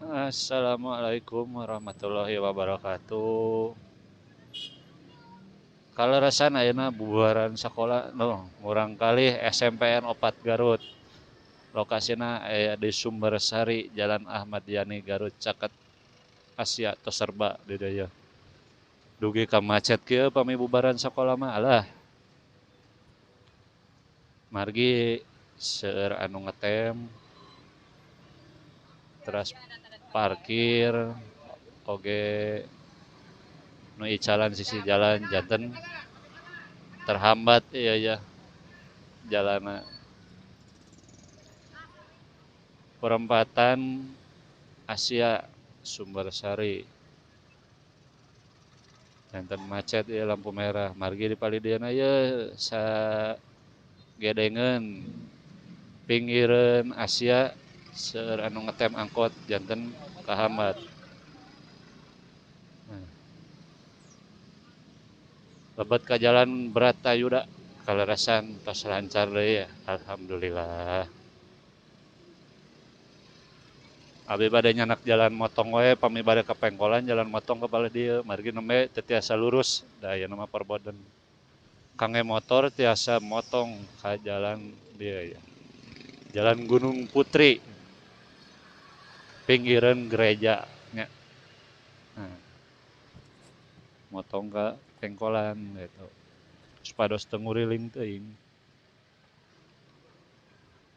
Assalamualaikum warahmatullahi wabarakatuh. Kaleresan ayeuna bubaran sakola no murangkalih SMPN 4 Garut. Lokasina aya di Sumbersari, Jalan Ahmad Yani Garut, caket Asia Toserba di dieu. Dugi ka macet kieu pami bubaran sakola mah alah. Margi seueur anu ngetem teras parkir oge nu icalan sisi jalan janten terhambat iya ya jalana. Perempatan Asia Sumbersari janten macet ya lampu merah. Margi di palidieuna ye sa gedengeun pinggireun Asia seueur anu ngetem angkot janten kahambat. Nah. Lebet ka Jalan Bratayuda kaleresan tos lancar deui ya, alhamdulillah. Abi bade nyanak jalan motong we pami bade ka Pengkolan jalan motong ka palih dieu margi nembe teu tiasa lurus da ayeuna mah perboden. Kangge motor tiasa motong ka jalan dieu ya. Jalan Gunung Putri pinggireun gereja nya. Nah. Motong ka Pengkolan gitu. Supados teu nguriling teuing.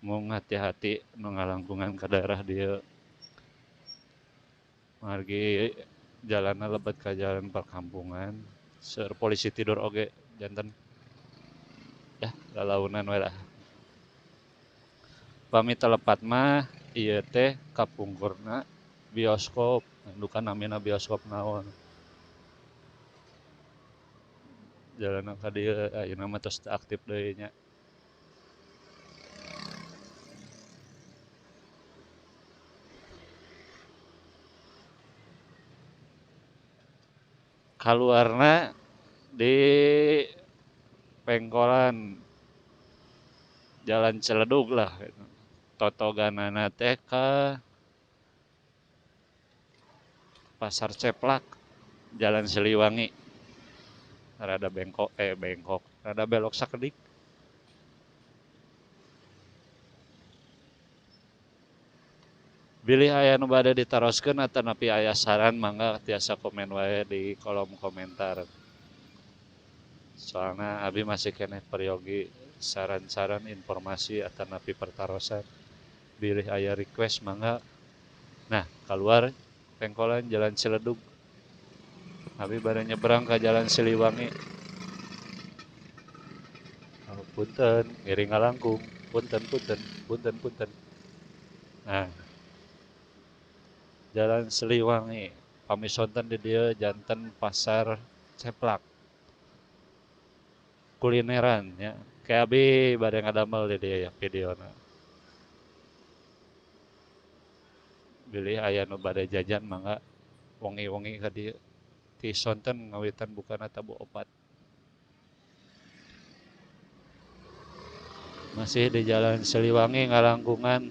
Mung hati-hati nu ngalangkungan ka daerah dieu. Margi jalanna lebet ka jalan perkampungan, seueur polisi tidur oge janten. Yah, lalaunan we lah. Pami telepat mah ieu teh kapungkurna bioskop, duka namina bioskop naon. Jalanna ka dieu ayeuna mah tos teu aktif deui nya. Kaluarna di Pengkolan Jalan Ciledug lah gitu. Totoganana teh ka Pasar Ceplak, Jalan Siliwangi. Rada bengkok, rada belok sakedik. Bilih aya nu bade ditaroskeun atanapi aya saran mangga tiasa komen wae di kolom komentar. Soalna abi masih keneh peryogi saran-saran informasi atanapi pertarosan. Bilih aya request mangga. Nah, keluar Pengkolan Jalan Ciledug. Abi bade nyebrang ka Jalan Siliwangi. Oh, punten, ngiring ngalangkung. Punten, punten, punten, punten. Nah, Jalan Siliwangi, pami sonten di dieu janten Pasar Ceplak. Kulineran ya. Kayak abi bade ngadamel di dieu ya videona. Bilih aya nu bade jajan mangga wengi-wengi ka dieu. Ti sonten ngawitan bukana tabuh 4. Masih di Jalan Siliwangi ngalangkungan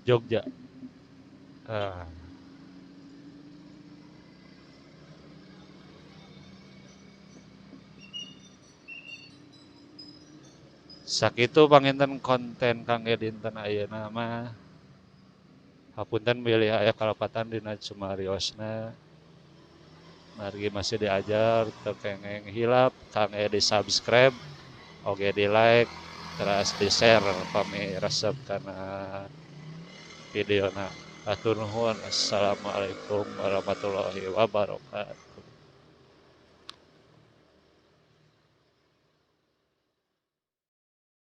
Jogja. Ah. Sakitu panginten konten kangge dinten ayeuna mah. Hapunten bilih aya kalepatan dina cumariosna. Margi masih diajar teu kengeng hilap kangge di subscribe oge di like teras di share pami resep kana videona. Hatur nuhun. Assalamualaikum warahmatullahi wabarakatuh.